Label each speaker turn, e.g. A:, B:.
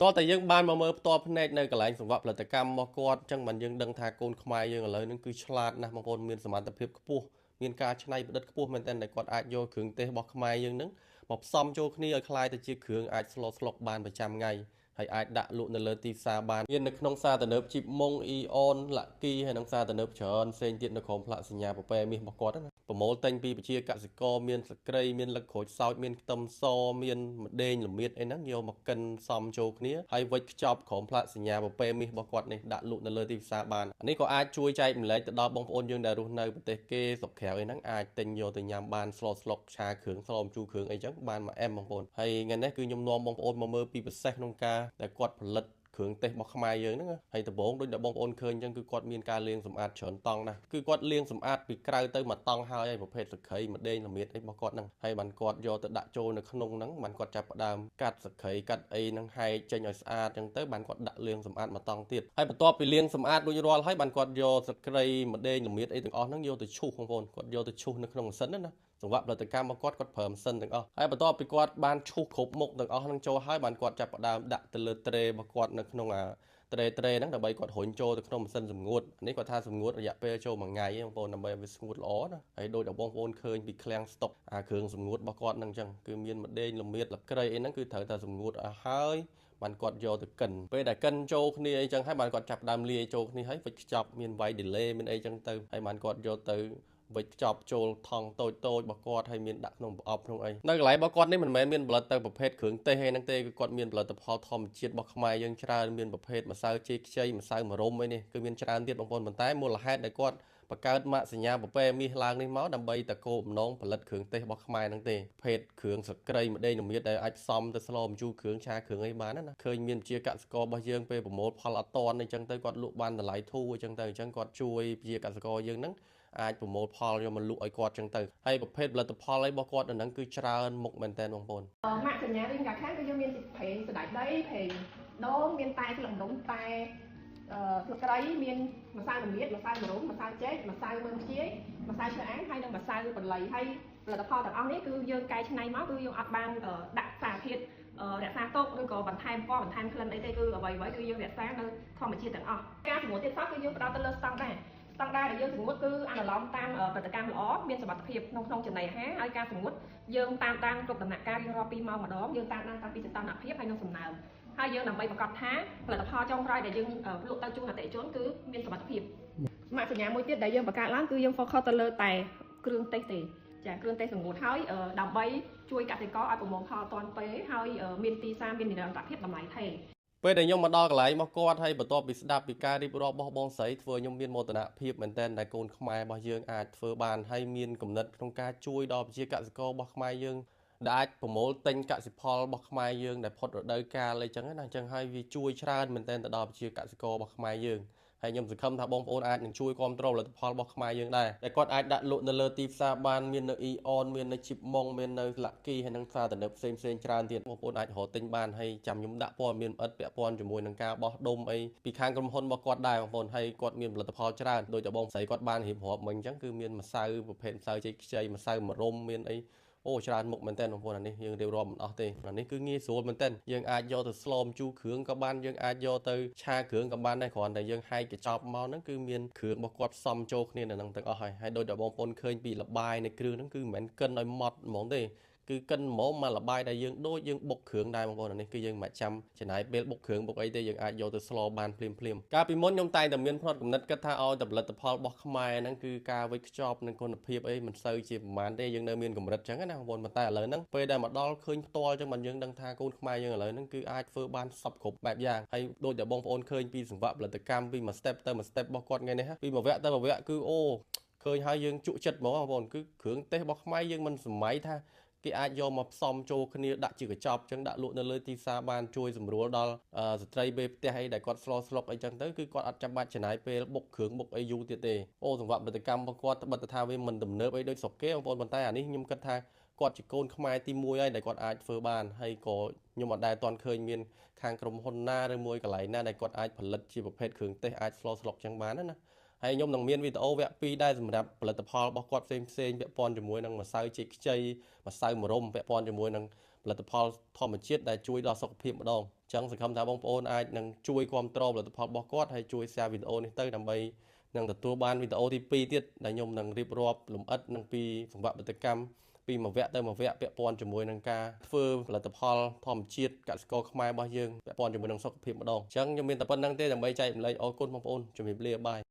A: តោះតែយើងបានមកមើលផ្ទាល់ភ្នែកនៅកន្លែងសង្វាក់ផលិតកម្មរបស់គាត់អញ្ចឹងបានយើងដឹងថាកូនខ្មែរយើងឥឡូវហ្នឹងគឺឆ្លាតណាស់បងប្អូនមានសមត្ថភាពខ្ពស់មានការច្នៃប្រឌិតខ្ពស់មែនទែនដែលគាត់អាចយកគ្រឿងទេសរបស់ខ្មែរយើងហ្នឹងមកផ្សំចូលគ្នាឲ្យក្លាយទៅជាគ្រឿងអាចស្លស្លុកបានប្រចាំថ្ងៃហើយអាចដាក់លក់នៅលើទីផ្សារបានមាននៅក្នុងផ្សារទំនើបជីបម៉ុងអ៊ីអូនឡាក់គីហើយនិងផ្សារទំនើបច្រើនផ្សេងទៀតនៅក្រោមផ្លាកសញ្ញាពពែមាសរបស់គាត់ណាប្រមូលទិញពីប្រជាកសិករមានស្ក្រីមានលឹកក្រូចសើចមានខ្ទឹមសមានម្ដេងល្មៀតអីហ្នឹងយកមកកិនផ្សំចូលគ្នាហើយវេចខ្ចប់ក្រោមផ្លាកសញ្ញាពពែមាសរបស់គាត់នេះដាក់លក់នៅលើទីផ្សារបានអានេះក៏អាចជួយចែកម្លែកទៅដល់បងប្អូនយើងដែលរស់នៅប្រទេសគេស្រុកក្រៅអីហ្នឹងអាចទិញយកទៅញ៉ាំបានស្លស្លុកឆាគ្រឿងស្លម្ជូរគ្រឿងអីចឹងបានមួយអែមបងប្អូនហើយថ្ងៃនេះគឺខ្ញុំនាំបងប្អូនមកមើលពីពិសេសក្នុងការដែលគាត់ផលិតគ្រឿងទេសរបស់ខ្មែរយើងហ្នឹងហើយដំបូងដូចដែលបងប្អូនឃើញអញ្ចឹងគឺគាត់មានការលាងសម្អាតច្រើនតង់ណាស់គឺគាត់លាងសម្អាតពីក្រៅទៅមួយតង់ហើយហើយប្រភេទសក្រីម្ដេងល្មៀតអីរបស់គាត់ហ្នឹងហើយបានគាត់យកទៅដាក់ចូលនៅក្នុងហ្នឹងបានគាត់ចាប់ផ្ដើមកាត់សក្រីកាត់អីហ្នឹងហែកចេញឲ្យស្អាតអញ្ចឹងទៅបានគាត់ដាក់លាងសម្អាតមួយតង់ទៀតហើយបន្ទាប់ពីលាងសម្អាតរួចរាល់ហើយបានគាត់យកសក្រីម្ដេងល្មៀតអីទាំងអស់ហ្នឹងយកទៅឈូសបងប្អូនគាត់យកទៅឈូសនៅក្នុងម៉ាស៊ីនណាសង្វាក់ផលិតកម្មរបស់គាត់គាត់ប្រើម៉ាស៊ីនទាំងអស់ហើយបន្ទាប់ពីគាត់បានឈូសគ្រប់មុខទាំងអស់ហ្នឹងចូលហើយបានគាត់ចាប់ផ្ដើមដាក់ទៅលើត្រេរបស់គាត់នៅក្នុងអាត្រេហ្នឹងដើម្បីគាត់រុញចូលទៅក្នុងម៉ាស៊ីនសម្ងួតនេះគាត់ថាសម្ងួតរយៈពេលចូលមួយថ្ងៃបងប្អូនដើម្បីឲ្យវាស្ងួតល្អណាហើយដូចដែលបងប្អូនឃើញពីឃ្លាំងស្តុកអាគ្រឿងសម្ងួតរបស់គាត់ហ្នឹងអញ្ចឹងគឺមានម្ដេងល្មៀតលក្រីអីហ្នឹងគឺត្រូវតែសម្ងួតឲ្យហើយបានគាត់យកទៅកិនពេលដែលកិនចូលគ្នាអីចឹងហើយបានគាត់ចាប់ដើមលាយចូលគ្នាហើយវិចខ្ចប់មានវាយ delay មានអីចឹងទៅហើយបានគាត់យកទៅវិចខ្ចប់ចូលថង់តូចតូចរបស់គាត់ហើយមានដាក់ក្នុងប្រអប់ក្នុងអីនៅកន្លែងរបស់គាត់នេះមិនមែនមានផលិតទៅប្រភេទគ្រឿងទេសអីហ្នឹងទេគឺគាត់មានផលិតផលធម្មជាតិរបស់ខ្មែរយើងច្រើនមានប្រភេទម្សៅចេកខ្ចីម្សៅម្រុំអីនេះគឺមានច្រើនទៀតបងប្អូនប៉ុន្តែមូលហេតុដែលគាត់បង្កើតម៉ាកសញ្ញាពពែមាសឡើងនេះមកដើម្បីតកោបំណងផលិតគ្រឿងទេសរបស់ខ្មែរហ្នឹងទេភេទគ្រឿងសក្រីម្ដេងល្មៀតដែលអាចផ្សំទៅស្លម្ជូរគ្រឿងឆាគ្រឿងអីបានណាឃើញមានជាកសិកររបស់យើងពេលប្រមូលផលអត់តន់អញ្ចឹងទៅគាត់លក់បានតម្លៃធូរអញ្ចឹងទៅអញ្ចឹងគាត់ជួយជាកសិករយើងហ្នឹងអាចប្រមូលផលយកមកលក់ឲ្យគាត់ចឹងទៅហើយប្រភេទផលិតផលអីរបស់គាត់នៅហ្នឹងគឺច្រើនមុខមែនតើបងប្អូនម
B: ៉ាកសញ្ញាវិញកាខាងគឺយើងមានប្រេងសណ្តែកដីប្រេងដូងមានតែស្លឹកម្រុំតែស្លឹកគ្រៃមានម្សៅល្មៀតម្សៅម្រុំម្សៅចេកម្សៅមើមខ្ជាយម្សៅឆ្អាងហើយនិងម្សៅបន្លៃហើយផលិតផលទាំងអស់នេះគឺយើងកែច្នៃមកគឺយើងអត់បានដាក់សារធាតុរក្សាទុកឬក៏បន្ថែមពណ៌បន្ថែមក្លិនអីទេគឺអ្វីៗគឺយើងរក្សានៅធម្មជាតិទាំងអស់ការសម្ងួតទៀតសោះគឺយើងផ្ដោតទៅលើស្តង់ដារស្តង់ដារដែលយើងសម្ងួតគឺអនុលោមតាមផលិតកម្មល្អមានសុវត្ថិភាពក្នុងចំណីអាហារហើយការសម្ងួតយើងតាមដានគ្រប់ដំណាក់កាលរៀងរាល់2ម៉ោងម្ដងយើងតាមដានតាំងពីសីតុណ្ហភាពហើយនិងសំណើមហើយយើងដើម្បីប្រកាសថាផលិតផលចុងក្រោយដែលយើងលក់ទៅជូនអតិថិជនគឺមានសុវត្ថិភាពម៉ាកសញ្ញាមួយទៀតដែលយើងបង្កើតឡើងគឺយើង focus ទៅលើតែគ្រឿងទេសទេចាគ្រឿងទេសសម្ងួតហើយដើម្បីជួយកសិករឲ្យប្រមូលផលទាន់ពេលហើយមានទីផ្សារមាននិរន្តរភាពតម្លៃថេរព
A: េលដែលខ្ញុំមកដល់កន្លែងរបស់គាត់ហើយបន្ទាប់ពីស្ដាប់ពីការរៀបរាប់របស់បងស្រីធ្វើខ្ញុំមានមោទនភាពមែនទែនដែលកូនខ្មែររបស់យើងអាចធ្វើបានហើយមានគំនិតក្នុងការជួយដល់ប្រជាកសិកររបស់ខ្មែរយើងដែលអាចប្រមូលទិញកសិផលរបស់ខ្មែរយើងដែលផុតរដូវកាលអីចឹងណាអញ្ចឹងហើយវាជួយច្រើនមែនទែនទៅដល់ប្រជាកសិកររបស់ខ្មែរយើងហើយខ្ញុំសង្ឃឹមថាបងប្អូនអាចនឹងជួយគាំទ្រផលិតផលរបស់ខ្មែរយើងដែរដែលគាត់អាចដាក់លក់នៅលើទីផ្សារបានមាននៅ Eon មាននៅ Chip Mong មាននៅ Lucky ហើយនិងផ្សារទំនើបផ្សេងផ្សេងច្រើនទៀតបងប្អូនអាចរកទិញបានហើយចាំខ្ញុំដាក់ព័ត៌មានល្អិតពាក់ព័ន្ធជាមួយនឹងការបោះដុំអីពីខាងក្រុមហ៊ុនរបស់គាត់ដែរបងប្អូនហើយគាត់មានផលិតផលច្រើនដូចតែបងស្រីគាត់បានរៀបរាប់មិញអញ្ចឹងគឺមានម្សៅប្រភេទម្សៅចេកខ្ចីម្សៅម្រុំមានអីអូច្រើនមុខមែនតើបងប្អូនអានេះយើងរៀបរាប់មិនអស់ទេអានេះគឺងាយស្រួលមែនតើយើងអាចយកទៅស្លម្ជូរគ្រឿងក៏បានយើងអាចយកទៅឆាគ្រឿងក៏បានដែរគ្រាន់តែយើងហែកកញ្ចប់មកហ្នឹងគឺមានគ្រឿងរបស់គាត់ផ្សំចូលគ្នានៅហ្នឹងទាំងអស់ហើយហើយដូចដែលបងប្អូនឃើញពីលបាយនៃគ្រឿងហ្នឹងគឺមិនមែនកិនឲ្យម៉ត់ហ្មងទេគឺកិនហ្មងមកលបាយដែលយើងដូចយើងបុកគ្រឿងដែរបងប្អូនអានេះគឺយើងមិនចាំចំណាយពេលបុកគ្រឿងបុកអីទេយើងអាចយកទៅស្លបានភ្លាមភ្លាមកាលពីមុនខ្ញុំតែងតែមានផ្នត់គំនិតគិតថាឲ្យតែផលិតផលរបស់ខ្មែរហ្នឹងគឺការវេចខ្ចប់និងគុណភាពអីមិនសូវជាប្រហែលទេយើងនៅមានកម្រិតចឹងណាបងប្អូនប៉ុន្តែឥឡូវហ្នឹងពេលដែលមកដល់ឃើញផ្ទាល់ចឹងបានយើងដឹងថាកូនខ្មែរយើងឥឡូវហ្នឹងគឺអាចធ្វើបានសពគ្រប់បែបយ៉ាងហើយដូចដែលបងប្អូនឃើញពីសង្វាក់ផលិតកម្មពីមួយ step ទៅមួយ step របស់គាត់ថ្ងៃនេះពីមួយវគ្គទៅមួយវគ្គគឺអូឃើញហើយយើងជក់ចិត្តហ្មងបងប្អូនគឺគ្រឿងទេសរបស់ខ្មែរយើងមិនសម័យថាគេអាចយកមកផ្សំចូលគ្នាដាក់ជាកញ្ចប់ចឹងដាក់លក់នៅលើទីផ្សារបានជួយសម្រួលដល់ស្ត្រីបេផ្ទះអីដែលគាត់ស្លស្លុកអីចឹងទៅគឺគាត់អត់ចាំបាច់ចំណាយពេលបុកគ្រឿងបុកអីយូរទៀតទេអូសង្វាក់ផលិតកម្មរបស់គាត់ត្បិតថាវាមិនទំនើបអីដូចស្រុកគេបងប្អូនប៉ុន្តែអានេះខ្ញុំគិតថាគាត់ជាកូនខ្មែរទី1ហើយដែលគាត់អាចធ្វើបានហើយក៏ខ្ញុំអត់ដែលទាន់ឃើញមានខាងក្រុមហ៊ុនណាឬមួយកន្លែងណាដែលគាត់អាចផលិតជាប្រភេទគ្រឿងទេសអាចស្លស្លុកចឹងបានណាហើយខ្ញុំនឹងមានវីដេអូវគ្គ2ដែរសម្រាប់ផលិតផលរបស់គាត់ផ្សេងផ្សេងពាក់ព័ន្ធជាមួយនឹងម្សៅចេកខ្ចីម្សៅម្រុំពាក់ព័ន្ធជាមួយនឹង ផលិតផលធម្មជាតិដែលជួយដល់សុខភាពម្ដងអញ្ចឹងសង្ឃឹមថាបងប្អូនអាចនឹងជួយគ្រប់គ្រងផលិតផលរបស់គាត់ហើយជួយ share វីដេអូនេះទៅដើម្បីនឹងទទួលបានវីដេអូទី2ទៀតដែលខ្ញុំនឹងរៀបរាប់លម្អិតនឹងពីសង្វាក់ផលិតកម្មពីមួយវគ្គទៅមួយវគ្គពាក់ព័ន្ធជាមួយនឹងការធ្វើផលិតផលធម្មជាតិកសិករខ្មែររបស់យើងពាក់ព័ន្ធជាមួយនឹងសុខភាពម្ដងអញ្ចឹងខ្ញុំមានតែប៉ុណ្្នឹងទេដើម្បីចែករំលែកអរគុណបងប្អូនជំរាបលាបាយ។